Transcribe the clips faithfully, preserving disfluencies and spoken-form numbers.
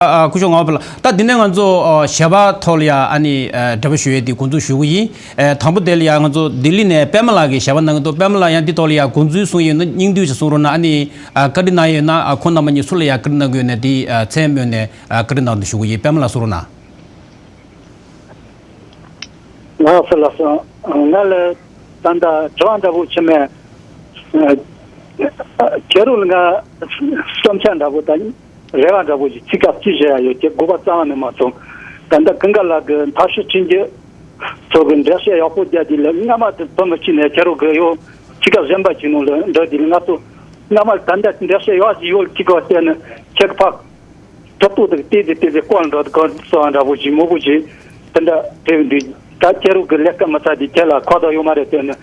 ཨ། སྐུ་ཞབས་ངག་དབང་ཕ་ལགས། ད་འདི་ནས་ང་ཚོ་ཨ་ཞལ་པར་ཐོག་ལ་ཡ་ཨ་ནི་ཨ་འབྲེལ་བ་ཞུ་ཡས་དེ་འགོ་འཛུགས་ཞུ་གི་ཡིན། ཨ། དང་པོ་དེ་ལ་ཡ་ང་ཚོ་ལྡི་ལི་ནས་པད་མ་ལགས་ཀྱིས་ཞལ་པར་གནང་གི་འདུག་པད་མ་ལགས་ཡང་འདི་ཐོག་ལ་ཡ་འགོ་འཛུགས་གསུང་ཡས་ཡོད་ན་སྙིང་བསྡུས་ཤིག་གསུང་རོགས་གནང་། ཨ་ནི་ཨ་བཀའ་འདྲི་གནང་ཡས་ཡོད་ན་ཨ་ཁོང་རྣམ་པ་གཉིས་སུ་ལ་ཡ་བཀའ་འདྲི་གནང་གི་ཡོད་ན་དེ་ཨ་མཚན་སྨོས་ནས་ཨ་བཀའ་འདྲི་གནང་དུ་ཞུ་གི་ཡིན། པད་མ་ལགས་གསུང་རོགས་གནང་། ལགས་སོ་ལགས་སོ། ང་ལ་ད་ལྟ་དྲི་བ་འདྲ་པོ་ཅིག་མེད། ཁྱེད་རང་ལ་ང་བསམ་འཆར་འདྲ་པོ་དང་རེ་བ་འདྲ་པོ་ཞིག་ཚིག་སྐབས་གཅིག་བཤད་ཡ་ཡོད། ཁྱེད་དགོས་པ་རྩ་བ་ནས་མ་སོང་། ད་ལྟ་ཀུན་དགའ་ལགས་ཀྱི་འཐབ་ཕྱོགས་གཅིག་གྱུར་ཚོགས་པའི་འགྲེལ་བཤད་ཡག་པོ་བརྒྱབ་དེ་ལ་སྔ་མ་དེ་བུ་མོ་གཅིག་ནས་ཁྱེད་རང་གི་ཡོད་ཚིག་སྐབས་གཞན་པ་ཅིག་ནང་ལ་འགྲོ་དེ་ལ་ང་ཚོ་སྔ་མ་ད་ལྟ་འགྲེལ་བཤད་ཡག་ཅིག་ཡོད་ཅིག་ག་བལྟས་ན་ཁྱེད་ཀྱི་ཕ་ཐོབ་ཐུག་དང་བལྟས་ཏེ་བལྟས་ཏེ་ཀོ་ལ་འགྲོ་དགོས་སོ་འདྲ་པོ་ཞིག་མོ་པོ་ཞིག་དེ་འདྲ་དེ་འདུག་ད་ཁྱེད་རང་གི་ལས་ཀ་མི་ཚར་དེ་ཁྱེད་ལ་ཁག་ཐོག་ཡོད་མ་རེད། དེ་ནི་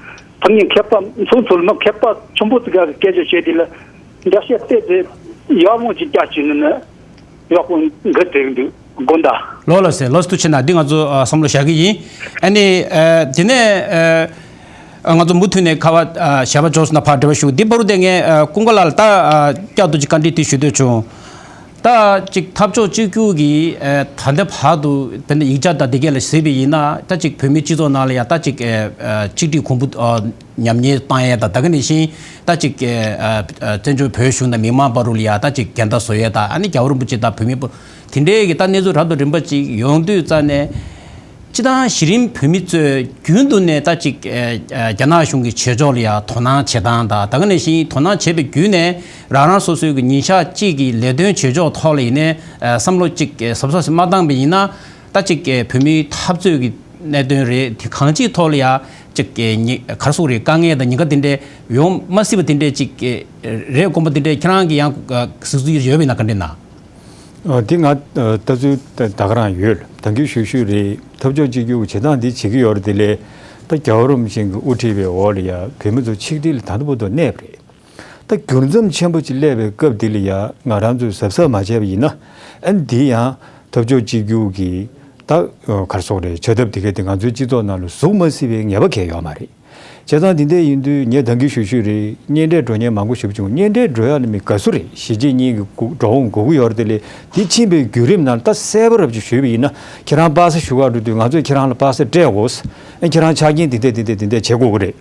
ཕ་ངའི་མཁས་པ་ཚོ་ཚོ་ལ་མི་མཁས་པ་ཆེན་པོ་ཙི་ག་གི་སྐད་ཆ་བཤད་དེ་ལ་འདྲ་བཤད་བལྟས་ཏེ་ཡག་མོ་ཅིག་རྒྱག་ཅིག་ནི་ནི་ཡག་པོ་འགི་དེ་འདུག་དགོངས་དག་ལོ་ལ་སེ་ལོ་སྟུ་ཆེ་ན་འདི་ང་ཚོ་ཨ་བསམ་བློ་བཞག་གི་ཡིན། ཨ་ནི་ཨ་དེ་ནས་ཨ་ང་ཚོ་མུ་མཐུད་ནས་ཁ་བ་ཨ་ཞལ་པར་འབྱོར་སོང་ན་ཕར་འབྲེལ་བ་ཞུ། འདི་བར་དུ་དེ་ངས་ཨ་ཀུན་དགའ་ལགས་ལ་ད་ཨ་བསྐྱར་དུ་ཅིག་བཀའ་འདྲི་དེ་ཞུ་འདོད་བྱུང་། ད་ཅིག་འཐབ་ཕྱོགས་གཅིག་གྱུར་གྱི་ཨ་ད་ལྟ་བར་དུ་དཔེར་ན་ཡིག་ཆ་དང་དེ་གས་ལ་གཟིགས་པ་ཡིན་ན་ད་ཅིག་བོད་མིའི་སྤྱི་ཚོགས་ནང་ལ་ཡང་ད་ཅིག་ཨ་ཨ་ཆིག་སྒྲིལ་གོང་བུ་ཨ་ཉམས་ཉེས་བཏང་ཡས་དང་ད་ག་ནང་བཞིན་ད་ཅིག་ཨ་ཨ་བཙན་བྱོལ་བོད་གཞུང་དང་མི་མང་བར་དུ་ལ་ཡང་ད་ཅིག་འགལ་ཟླ་བཟོ་ཡས་དང་ཨ་ནི་རྒྱལ་བ་རིན་པོ་ཆེ་དང་བོད་མི་བར་དེ་འདྲའི་གི་ད་གནས་ཚུལ་རབ་དང་རིམ་པ་ཅིག་ཡོང་དུས་རྩ་ནས། སྤྱི་བཏང་གཞི་རིམ་བོད་མི་ཚོས་རྒྱུན་དུ་ནས་ད་ཅིག་ཨ་ཨ་རྒྱ་ནག་གཞུང་གི་བྱེད་ཕྱོགས་ལ་ཡང་དོ་སྣང་བྱེད་སྟངས་དང་ད་ག་ནང་བཞིན་དོ་སྣང་བྱེད་པའི་བརྒྱུད་ནས་རང་རང་སོ་སོའི་གི་ཉིན་ཞག་གཅིག་གི་ལས་དོན་བྱེད་ཕྱོགས་ཐོག་ལ་ཡིན་ནའི་ཨ་བསམ་བློ་ཅིག་ཨ་གཟབ་གཟབ་ཞིག་མ་བཏང་པ་ཡིན་ན་ད་ཅིག་ཨ་བོད་མིའི་འཐབ་རྩོད་ཀྱི་གནད་དོན་རེད། དེ་གང་ཅིའི་ཐོག་ལ་ཡང་ཅིག་ཨ་ཉི་ག་རེ་ཟེར་དགོས་རེད། དཀའ་ངལ་དང་ཉེན་ཁ་དེ་འདྲ་ཡོང་མ་སྲིད་པ་དེ་འདྲ་ཅིག་ཨ་རེད་དགོངས་པ་དེ་འདྲ་ཁྱེད་རང་གི་ཡང་ཨ་གཟིགས་ཚུལ་ཡོད་པ་ཡིན་ན་ག་འདྲ་ན། ཨ་འདི་ང་ཨ་ལྟ་ཚུལ་ད་ད་ག་རང་ཡོད། ད་གིན་ཞུ་ཞུས་རེད། འཐབ་ཕྱོགས་གཅིག་གྱུར་གྱི་བྱེད་སྟངས་འདི་བྱེད་ཀྱི་ཡོད་རེད། དེ་ལས་ད་རྒྱལ་བ་རིན་པོ་ཆེ་གི་དབུ་ཁྲིད་པའི་འོག་ལ་ཡ་བོད་མི་ཚོ་ཆིག་སྒྲིལ་ད་ལྟ་བར་དུ་གནས་པ་རེད། ད་འགྱུར་མཚམས་ཆེན་པོ་ཅིག་སླེབས་པའི་སྐབས་འདི་ལ་ཡ་ང་རང་ཚོས་གཟབ་གཟབ་མ་བྱས་པ་ཡིན་ན་ཨ་ནི་འདི་ཡང་འཐབ་ཕྱོགས་གཅིག་གྱུར་གྱི་ད་ག་རེ་ཟེར་དགོས་རེད། བྱ་ཐབས་འདི་ག་དེ་ང་ཚོའི་སྤྱི་ཚོགས་ནང་ལ་ཟུག་མ་སྲིད་པའི་ངེས་པ་གང་ཡང་ཡོད་མ་རེད། བྱས་ཙང་འདི་འདྲ་ཡིན་དུས་ངས་ད་གིན་ཞུ་ཞུས་རེད། གཉེན་འཕྲད་འགྲོ་མཁན་མང་པོ་ཞེ་པོ་བྱུང་། གཉེན་འཕྲད་འགྲོ་ཡག་ནི་མི་དགའ་བསུ་རེད། གཞིས་བྱེས་གཉིས་ཀྱི་འགྲོ་འོང་དགོས་ཀྱི་ཡོད་རེད། དེ་ལས་དེ་ཕྱིན་པའི་བརྒྱུད་རིམ་ནང་ད་གསལ་པོ་རབ་ཅིག་ཞུས་པ་ཡིན་ན་ཁྱེད་རང་པ་སེ་ཞུ་ག་འགྲོ་དུས་ང་ཚོས་ཁྱེད་རང་ལ་པ་སེ་སྤྲད་དགོས། ཨ་ཁྱེད་རང་ཆ་རྐྱེན་འདི་འདྲ་འདི་འདྲ་འདི་འདྲ་བྱེད་དགོས་ཀྱི་རེད།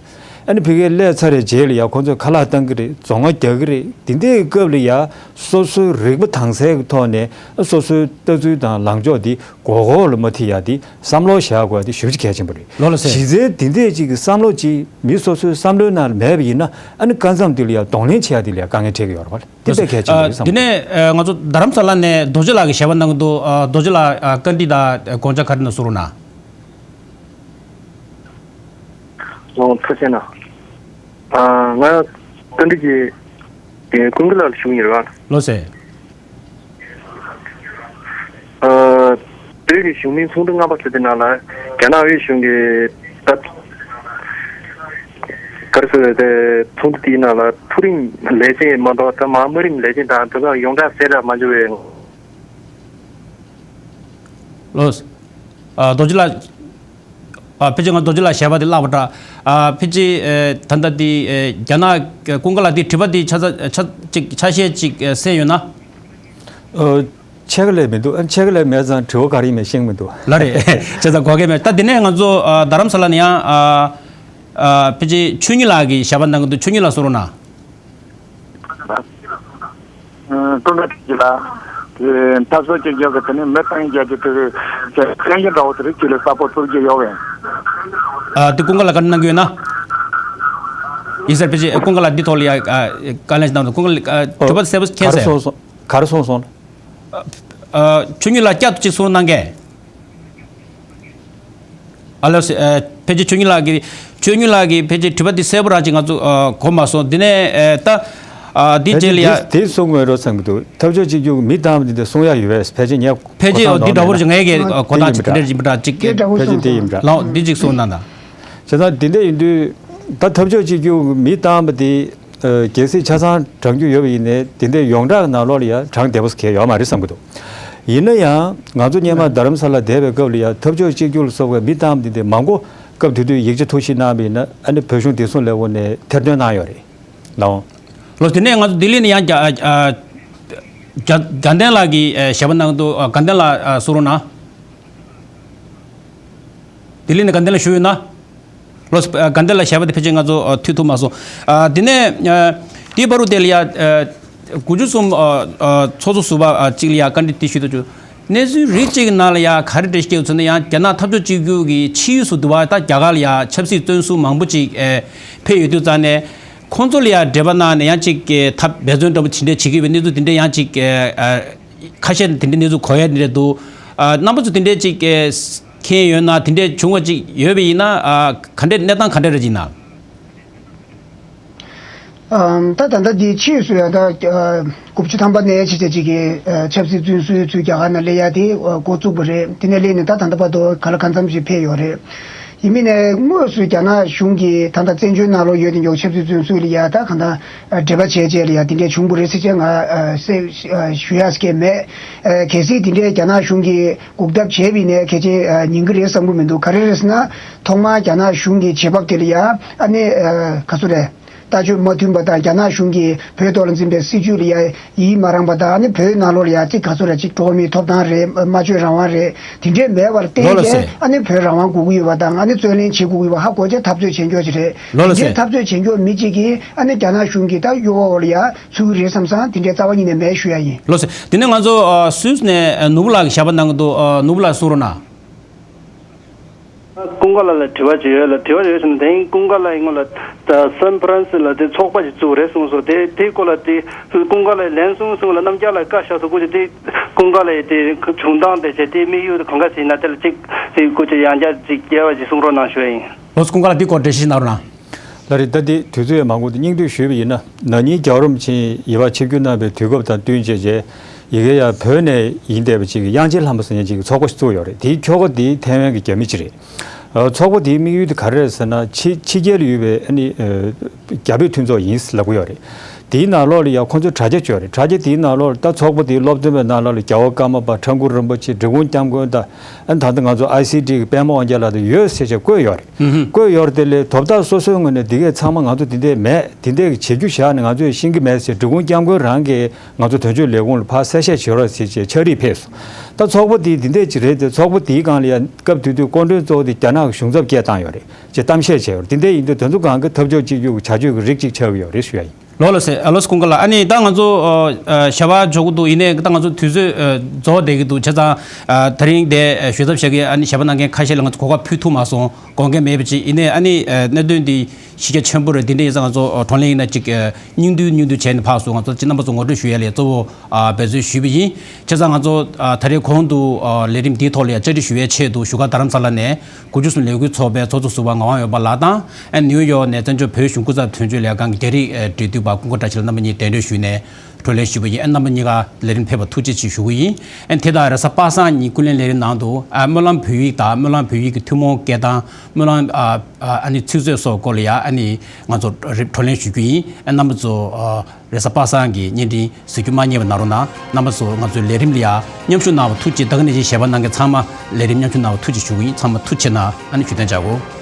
ཨ་ནི་ཕ་གིར་སླེབས་ཚར་བའི་རྗེས་ལ་ཡང་ཁོང་ཚོས་ཁ་ལག་གཏོང་གི་རེད། རྫོང་བ་རྒྱག་གི་རེད། དེ་འདྲའི་སྐབས་ལ་ཡང་སོ་སོའི་རིག་པ་དྭངས་གསལ་གྱི་ཐོག་ནས་སོ་སོའི་ལྟ་ཚུལ་དང་ལངས་ཕྱོགས་འདི་མགོ་སྐོར་ལ་མ་ཐེབས་ཡག་འདི་བསམ་བློ་བཞག་དགོས་ཡག་འདི་ཞེ་པོ་ཅིག་གལ་ཆེན་པོ་རེད། ལོ་ལ་ཟེར། གཞི་རྩའི་འདི་འདྲས་ཅིག་གི་བསམ་བློ་ཅིག་མི་སོ་སོའི་བསམ་བློའི་ནང་ལ་མེད་པ་ཡིན་ན་ཨ་ནི་སྐབས་མཚམས་འདི་ལ་ཡང་གདོང་ལེན་བྱེད་ཡག་འདི་ལ་ཡང་དཀའ་ངལ་འཕྲད་ཀྱི་ཡོད་རེད་པ། འདི་དཔེ་གལ་ཆེན་པོ་རེད་བསམ་གྱི་འདུག་དེ་ནས་ང་ཚོ་རྡ་རམ་ས་ལ་ནས་རྡོ་རྗེ་ལགས་ཀྱིས་ཞལ་པར་གནང་གི་འདུག་རྡོ་རྗེ་ལགས་བཀའ་འདྲི་དང་དགོངས་འཆར་ག་རེ་འདུག་གསུང་རོགས་གནང་། ཨོ་ཐུགས་རྗེ་གནང་། ཨ་ང་བཀའ་འདྲི་ཅིག་ཀུན་དགའ་ལགས་ལ་ཞུ་གི་ཡིན་རེད་པ། ལོ་ཟེར། ཨ་བོད་ཀྱི་གཞུང་མིན་ཚོགས་འདུ་ལྔ་པ་ཟེར་དེ་ནང་ལ་རྒྱ་ནག་དབུས་གཞུང་གིས་ད་ག་རེ་ཟེར་དེ་ཚོགས་འདུ་དེའི་ནང་ལ་མཐོ་རིམ་ལས་བྱེད་མ་གཏོགས་ད་མ་དམའ་རིམ་ལས་བྱེད་དང་དེ་ཚོ་ཡོངས་གྲགས་གསལ་བསྒྲགས་མ་བྱུང་བའི། ལོ། ཨ་རྡོ་རྗེ་ལགས། ཨ་ཕལ་ཆེར་ང་རྡོ་རྗེ་ལགས་ཞལ་པར་དེ་བཀླགས་པ་འདྲ། ཨ་ཕལ་ཆེར་ཨེ་ད་ལྟ་དེ་ཨེ་རྒྱ་ནག་ཀུན་དགའ་ལགས་དེ་དྲི་བ་དེ་ཆ་ཚ་ཆ་ཅིག་ཆ་ཤས་ཅིག་ཨེ་གསན་ཡོད་ན། ཨ་ཕྱེད་ཀ་ལས་མི་འདུག་ཨ་ཕྱེད་ཀ་ལས་མེད་ཙང་དྲི་བ་ག་རེ་ཡིན་མིན་ཤེས་མི་འདུག་ལགས་རེད། བྱས་ཙང་གོ་སྐབས་མེད། ད་དེ་ནས་ང་ཚོ་ཨ་རྡ་རམ་ས་ལ་ནས་ཡང་ཨ་ཨ་ཕལ་ཆེར་ཆོས་ཉིད་ལགས་ཀྱིས་ཞལ་པར་གནང་གི་འདུག་ཆོས་ཉིད་ལགས་གསུང་རོགས་གནང་། ཀུན་དགའ་ལགས། དེ་འཐབ་ཕྱོགས་གཅིག་གྱུར་གྱི་དེ་ནས་མི་གཏོང་རྒྱུ་དེ་གི་གཏན་འཁེལ་འདྲ་བོ་དེ་རིགས་ཅིག་ལ་གསལ་པོ་ཐུགས་རྒྱུ་ཡོད་པས། ཨ་དེ་ཀུན་དགའ་ལགས་ག་རེ་གནང་གི་ཡོད་ན། ཡིན་ཟེར་ཕལ་ཆེར་ཀུན་དགའ་ལགས་འདི་ཐོག་ལ་ཡ་ཨ་བཀའ་ལན་ཞིག་གནང་འདུག་ཀུན་དགའ་ལགས་ཨ་དྲི་བ་གསལ་པོ་མཁྱེན་ག་རེ་ཟེར། གསུངས་སོང་། ག་རེ་གསུངས་སོང་། ཨ་ཆོས་ཉིད་ལགས་བསྐྱར་དུ་གཅིག་གསུང་གནང་གས། ཨ་ལོ་སེ་ཨ་ཕལ་ཆེར་ཆོས་ཉིད་ལགས་ཀྱིས་ཆོས་ཉིད་ལགས་ཀྱིས་ཕལ་ཆེར་དྲི་བ་འདི་གསལ་པོ་རང་ཅིག་ང་ཚོ་ཨ་གོ་མ་སོང་། འདི་ནས་ཨ་ད་ཨ་འདི་ཕལ་རྗེས་ལ་ཡ། ཆེར་འདི་འདི་གསུང་དགོས་རོགས་བསམ་གྱི་འདུག་འཐབ་ཕྱོགས་གཅིག་གྱུར་གྱི་མི་བཏང་བ་འདི་འདྲ་གསུང་ཡག་ཡོད་པས་ཕལ་ཆེར་ངས་ཕལ་ཆེར་གོ་འདི་འདྲ་བོ་ཞིག་ངས་ཀྱི་གོ་སྟངས་ཅིག་དེ་འདྲ་ཡིན་པ་འདྲ་ཅིག་གི། ཕལ་ཆེར་དེ་ཡིན་པ་འདྲ། ལགས་འདི་ཅིག་གསུང་གནང་དང་། བྱས་ཙང་འདི་འདྲ་ཡིན་དུས་ད་འཐབ་ཕྱོགས་གཅིག་གྱུར་གྱི་མི་བཏང་བ་འདི། ཨ་གལ་སྲིད་ཆ་ཚང་དྲང་རྒྱུ་ཡོད་པ་ཡིན་ནའི་དེ་འདྲའི་ཡོངས་གྲགས་ནང་ལོགས་ལ་ཡང་དྲང་བདེ་པོ་གང་ཡང་ཡོད་མ་རེད་བསམ་གྱི་འདུག་ཡིན་ན་ཡང་ང་ཚོ་སྔོན་མ་རྡ་རམ་ས་ལ་བསྡད་པའི་སྐབས་ལ་ཡང་འཐབ་ཕྱོགས་གཅིག་གྱུར་ལ་སོགས་པའི་མི་བཏང་བ་འདི་འདྲའི་མང་པོ་སྐབས་དེ་དུས་ཡིག་ཆ་ཐོར་བཤིག་གནང་བ་ཡིན་ན་ཨ་ནི་བོད་གཞུང་བདེ་སྲུང་ལས་ཁུངས་ནས་ཐེར་འདོན་གནང་ཡོད་རེད་ལགས། ལགས་དེ་ནས་ང་ཚོ་ལྡི་ལི་ནས་ཡང་རྒྱ་ཨ་ དགའ་དགའ་ལྡན་ལགས་ཀྱིས་ཨ་ཞལ་པར་གནང་འདུག་ཨ་དགའ་ལྡན་ལགས་ཨ་གསུང་རོགས་གནང་། ལྡི་ལི་ནས་དགའ་ལྡན་ལགས་བཞུགས་ཡོད་ན། ལགས་སོ། ཨ་དགའ་ལྡན་ལགས་ཞལ་པར་དེ་ཕལ་ཆེར་ང་ཚོ་ཨ་ཐོས་ཐུབ་མ་སོང་། ཨ་དེ་ནས་ཨ་དེའི་བར་དུ་དེ་ལ་ཡ་ཨ་དགུ་བཅུ་གསུམ་ཨ་ཨ་ཚོགས་གཙོ་ཟུར་པ་ཨ་གཅིག་ལ་ཡ་བཀའ་འདྲི་དེ་ཞུས་ཐུབ་བྱུང་། གནས་ཚུལ་རིགས་གཅིག་གི་ནང་ལ་ཡ་ག་རེ་འགྲེལ་བཤད་བྱས་ཚུལ་ནི་ཡང་རྒྱ་ནག་འཐབ་ཕྱོགས་གཅིག་གྱུར་གྱི་ཕྱི་ཡུལ་སུ་འདུག་བ། ད་རྒྱ་གར་ལ་ཡ་ཆབ་སྲིད་བཙོན་ཟུར་མང་པོ་ཅིག་ཨེ་ཕེབས་ཡོད་དུས་ཙང་ནས་ཁོང་ཚོ་ལ་ཡ་འབྲེལ་བ་གནང་ནས་ཡང་ཅིག་ཨེ་ཐབས་འབད་བརྩོན་འདྲ་པོ་དེ་འདྲས་བྱེད་ཀྱི་ཡོད་པའི་གནས་ཚུལ་དེ་འདྲས་ཡང་ཅིག་ཨེ་ཨ་ཁ་ཤས་དེ་འདྲས་གནས་ཚུལ་གོ་ཡ་དེ་འདྲས་འདུག་ཨ་རྣམ་པ་ཚོ་དེ་འདྲས་ཅིག་ཨེ་མཁྱེན་ཡོད་ན། དེ་འདྲས་བྱུང་བ་ཅིག་ཡོད་པ་ཡིན་ན་ཨ་ག་འདྲས་གནས་སྟངས་ག་འདྲས་རེད་ཡིན་ན། ཨམ། ད་ད་ལྟ་འདི་ཕྱིས་སུ་ཡང་ད་ཨ་དགུ་བཅུ་ཐམ་པ་ནས་ཕྱི་རྒྱལ་ཅིག་གི་ཨ་ཆབ་སྲིད་བཙོན་ཟུར་ཚུར་རྒྱ་གར་ནང་སླེབས་ཡ་དེ་ཨ་འགོ་བཙུགས་པ་རེད། དེ་ནས་སླེབས་ནས་ད་ད་ལྟ་བར་དུ་ག་ལ་གང་འཚམ་ཞིག་ཕེབས་ཡོད་རེད། ཡིན་མིན་ནས་དངོས་སུ་རྒྱ་ནག་གཞུང་གིས་ད་ལྟ་བཙན་བྱོལ་ནང་ལོགས་ཡོད་དེ་མགྱོགས་ཆབ་སྲིད་བཙོན་ཟུར་ལ་ཡ་ད་གང་ལྟར་ཨ་འབྲེལ་བ་བྱས་བྱས་ལ་ཡ་དེ་འདྲས་བྱུང་བ་རེད་ཟེར་བྱས་ང་ཨ་གསལ་ཨ་ཞུ་ཡ་སྐད་མེད། ཨ་གལ་སྲིད་དེ་འདྲས་རྒྱ་ནག་གཞུང་གིས་སྒུག་ཐབས་བྱས་པ་ཡིན་ནའི་གལ་ཆེ་ཨ་ཉན་གི་རེད་བསམ་གི་མི་འདུག་ག་རེ་རེད་ཟེར་ན། ཐོག་མར་རྒྱ་ནག་གཞུང་གི་བྱེད་བབ་དེ་ལ་ཡ་ཨ་ནི་ཨ་ག་ཚོད་རེད། ལྟ་སྤྱོད་མ་མཐུན་པ་དང་རྒྱ་ནག་གཞུང་གིས་བོད་ཐོག་ལ་འཛིན་པའི་སྲིད་བྱུས་ལ་ཡ་ཡིད་མ་རངས་པ་དང་། ཨ་ནི་བོད་ནང་ལོགས་ལ་ཡ་ཅིག་ག་ཚོད་རེད། ཅིག་འགྲོ་བ་མིའི་ཐོབ་ཐང་རེད། སྨྲ་བརྗོད་རང་དབང་རེད། དེ་འདྲས་མེད་པར་བརྟེན་ལོ་ལ་བྱས་སེ། ཨ་ནི་བོད་རང་དབང་དགོས་ཀྱི་ཡོད་པ་དང་། ཨ་ནི་བརྩོན་ལེན་བྱེད་དགོས་ཀྱི་ཡོད་པ་ཧ་གོ་བྱས་འཐབ་རྩོད་བྱེད་མགྱོགས་ཅིག་རེད། ལོ་ལ་དེ་འདྲས་བྱས། འཐབ་རྩོད་བྱེད་མགྱོགས་མི་གཅིག་གིས་ཨ་ནི་རྒྱ་ནག་གཞུང་གིས་ད་གཡོ་བ་ལ་ཡ་ཚུགས་ཀྱི་རེད་བསམ་བསམ་དེ་འདྲས་རྩ་བ་ཉིད་ནས་མེད་ཞུ་ཡ་ཡིན། ལོ་ལ་བྱས། དེ་ནས་ང་ཚོ་ཨ་སུད་སི་ནས་ཨ་ནོར་བུ་ལགས་ཀྱིས་ཞལ་པར་གནང་གི་འདུག་ཨ་ནོར་བུ་ལགས་གསུང་རོགས་གནང་། ཀུན་དགའ་ལགས་ལ་དྲི་བ་ཅིག་ཡོད་ལ། དྲི་བ་ཡོད་ཟེར་ན་དེ་ཀུན་དགའ་ལགས་ཡིན་ངོ་ལ། ད་སན་ཧྥ་རན་སི་ལ་དེ་ཚོགས་པ་ཞིག་བཙུགས་རེད་གསུངས་སོང་། དེ་དེའི་སྐོར་ལ་དེ་ཀུན་དགའ་ལགས་ལན་གསུངས་སོང་ལ། རྣམ་རྒྱལ་ལགས་བཀའ་ཤག་ཏུ་སྐུ་མཁྱེན་དེ་ཀུན་དགའ་ལགས་དེ་བྱུང་སྟངས་དེ་བྱས་དེ་དམིགས་ཡུལ་དེ་གང་ག་ཟིན་ན་དེ་ལ་ཅིག་དེ་སྐུ་མཁྱེན་ཡང་བསྐྱར་ཅིག་རྒྱས་པ་ཅིག་གསུང་རོགས་གནང་ཞུ་ཡ་ཡིན། ལགས་སོ། ཀུན་དགའ་ལགས་འདི་སྐོར་འགྲེལ་བཤད་གནང་རོགས་གནང་། ལགས་རེད། ད་འདི་དུས་ཚོད་ཡང་མང་པོ་འདུག་སྙིང་བསྡུས་ཞུས་པ་ཡིན་ན། ན་ནིང་རྒྱལ་བ་རིན་པོ་ཆེ་ཡིད་འཕགས་ཆིབས་བསྒྱུར་གནང་བའི་དུས་སྐབས་དང་བསྟུན་བྱས་བྱས་ཡ་གི་ཡ་བོད་ནས་ཡིན་བསྡད་པ་ཅིག་གི་དབྱངས་ཅན་ལྷ་མོ་ཟེར་མཁན་ཅིག་གི་ཚོགས་པ་ཞིག་བཙུགས་ཡོད་རེད། དེའི་ཁྱོ་ག་དེ་ཐའེ་ཝན་གྱི་རྒྱ་མི་ཅིག་རེད། ཨ་ཚོགས་པ་དེའི་དམིགས་ཡུལ་དེ་ག་རེ་རེད་ཟེར་ན། ཕྱི་ཕྱི་རྒྱལ་ལ་ཡོད་པའི་ཨ་ནི་ཨ་རྒྱ་བོད་མཐུན་ཚོགས་ཡིན་ལབ་ཀྱི་ཡོད་རེད། དེའི་ནང་ལོགས་ལ་ཡང་ཁོང་ཚོས་དྲ་རྒྱ་བཅོས་རེད། དྲ་རྒྱ་དེའི་ནང་ལོགས་ལ་ད་ཚོགས་པ་དེའི་སློབ་སྟོན་པའི་ནང་ལོགས་ལ་རྒྱལ་བ་ཀརྨ་པ། ཁྲ་འགུ་རིན་པོ་ཆེ། འབྲི་གུང་སྐྱབས་མགོན་དང་། ཨ་ནི་ད་ལྟ་ང་ཚོ་ཨའི་སི་ཊི་གི་པད་མ་དབང་རྒྱལ་ལགས་དང་ཡོད་ཟེར་བྱས་བཀོད་ཡོད་རེད། ཨུ་ཧུམ། བཀོད་ཡོད་རེད། དེ་ལས་དོ་བདག་སོ་སོའི་ངོས་ནས་འདི་གས་ཚང་མ་ང་ཚོ་འདི་འདྲས་མེད། འདི་འདྲས་ཀྱི་བྱེད་རྒྱུ་བཞག་ནས་ང་ཚོས་ཤེས་ཀྱི་མེད་ཟེར། འབྲི་གུང་སྐྱབས་མགོན་རང་གིས་ང་ཚོ་དོན་གཅོད་ལས་ཁུངས་ལ་ཕར་གསལ་བཤད་བྱེད་རོགས་ཟེར་བྱས་ཕྱག་བྲིས་ཕེབས་སོང་། ད་ཚོགས་པ་འདི་འདི་འདྲས་ཅིག་རེད་དེ། ཚོགས་པ་འདིའི་སྒང་ལ་ཡ་སྐབས་དེ་དུས་སྐུ་མགྲོན་གཙོ་བོ་དེ་རྒྱ་ནག་གི་གཞུང་ཚབ་སྐད་བཏང་ཡོད་རེད། ཅེས་གཏམ་བཤད་བྱས་ཡོད་རེད། དེ་འདྲ་ཡིན་དུས་དེ་ཚོ་སྒང་གི་འཐབ་ཕྱོགས་གཅིག་གྱུར་གྱི་བྱ་སྤྱོད་ཀྱི་རིགས་གཅིག་ཆགས་ཀྱི་ཡོད་རེད་ཞུ་ཡ་ཡིན། ལགས་ལགས་སེ། ཨ་ལགས་སེ། ཀུན་དགའ་ལགས། ཨ་ནི་ད་ང་ཚོ་ཨ་ཨ་ཞལ་པར་འབྱོར་གྱི་འདུག་ཡིན་ནའི་ད་ང་ཚོ་དུས་ཚོད་ཨ་རྫོགས་བསྡད་ཀྱི་འདུག་བྱས་ཙང་ཨ་དེ་རིང་དེ་ཨ་ཞུ་ཐབས་བྱ་གི། ཨ་ནི་ཞལ་པར་གནང་མཁན་ཁ་ཤས་ལ་ང་ཚོ་གོ་སྐབས་ཕུལ་ཐུབ་མ་སོང་། དགོངས་འགལ་མེད་པ་ཅིག་ཡིན་ནའི་ཨ་ནི་ཨ་གནད་དོན་འདི་གཞི་རྒྱ་ཆེན་པོ་རེད། དེ་འདྲ་ཡིན་ཙང་ང་ཚོ་ཨ་བགྲོ་གླེང་ཡིན་ན་ཅིག་ཨ་སྙིང་བསྡུས་སྙིང་བསྡུས་བྱས་ནས་ཕར་སོང་། ང་ཚོ་ཅིག་རྣམ་པ་ཚོ་ངོ་སྤྲོད་ཞུ་ཡ་ལ་གཙོ་བོ་ཨ་འབད་བརྩོན་ཞུས་པ་ཡིན། བྱས་ཙང་ང་ཚོ་ཨ་ད་རེས་གོང་དུ་ཨ་ལས་རིམ་འདིའི་ཐོག་ལ་ཡ་བཅར་འདྲི་ཞུ་བའི་ཆེད་དུ་བཞུགས་སྒར་རྡ་རམ་ས་ལ་ནས་དགུ་བཅུ་གསུམ་ལས་འགུལ་ཚོགས་པའི་ཚོགས་གཙོ་ཟུར་པ་ངག་དབང་འོད་འབར་ལགས་དང་། ཨ་ནིའུ་ཡོག་ནས་བཙན་བྱོལ་བོད་གཞུང་སྐུ་ཚབ་དོན་གཅོད་ལས་ཁང་གི་རྒྱ་རིགས་ཨ་འབྲེལ་མཐུད་པ་ཀུན་དགའ་བཀྲ་ཤིས་ལགས་རྣམ་པ་གཉིས་གདན་འདྲེན་ཞུས་ནས་བགྲོ་གླེང་ཞུས་པ་ཡིན། ཨ་རྣམ་པ་གཉིས་ཀ་ལས་རིམ་ཕེབས་པར་ཐུགས་རྗེ་ཆེ་ཞུ་གི་ཡིན། ཨ་དེ་དང་རེས་གཟའ་པ་སངས་ཉིན་ཀུན་གླེང་ལས་རིམ་ནང་དུ་ཨ་སྨོན་ལམ་བོད་ཡིག་དང་། སྨོན་ལམ་བོད་ཡིག་གི་ཐུན་མོང་སྐད་གདངས། སྨོན་ལམ་ཨ་ཨ་ནི་ཚིག་མཛོད་སོགས་སྐོར་ལ་ཡ་ཨ་ནི་ང་ཚོ་རེ་བགྲོ་གླེང་ཞུ་རྒྱུ་ཡིན། ཨ་རྣམ་པ་ཚོ་ཨ་རེས་གཟའ་པ་སངས་ཀྱི་བརྙན་འཕྲིན་གཟིགས་རྒྱུ་མ་བསྙེལ་བ་གནང་རོགས་གནང་། རྣམ་པ་ཚོ་ང་ཚོའི་ལས་རིམ་ལ་ཡ་མཉམ་ཞུགས་གནང་བར་ཐུགས་རྗེ། ད་ག་ནང་བཞིན་ཞལ་པར་གནང་མཁན་ཚང་མ་ལས་རིམ་མཉམ་ཞུགས་གནང་བར་ཐུགས་རྗེ་ཞུ་གི་ཡིན། ཚང་མ་ཐུགས་རྗེ་གནང་། ཨ་ནི་བཞུགས་གདན་འཇགས་དགོས།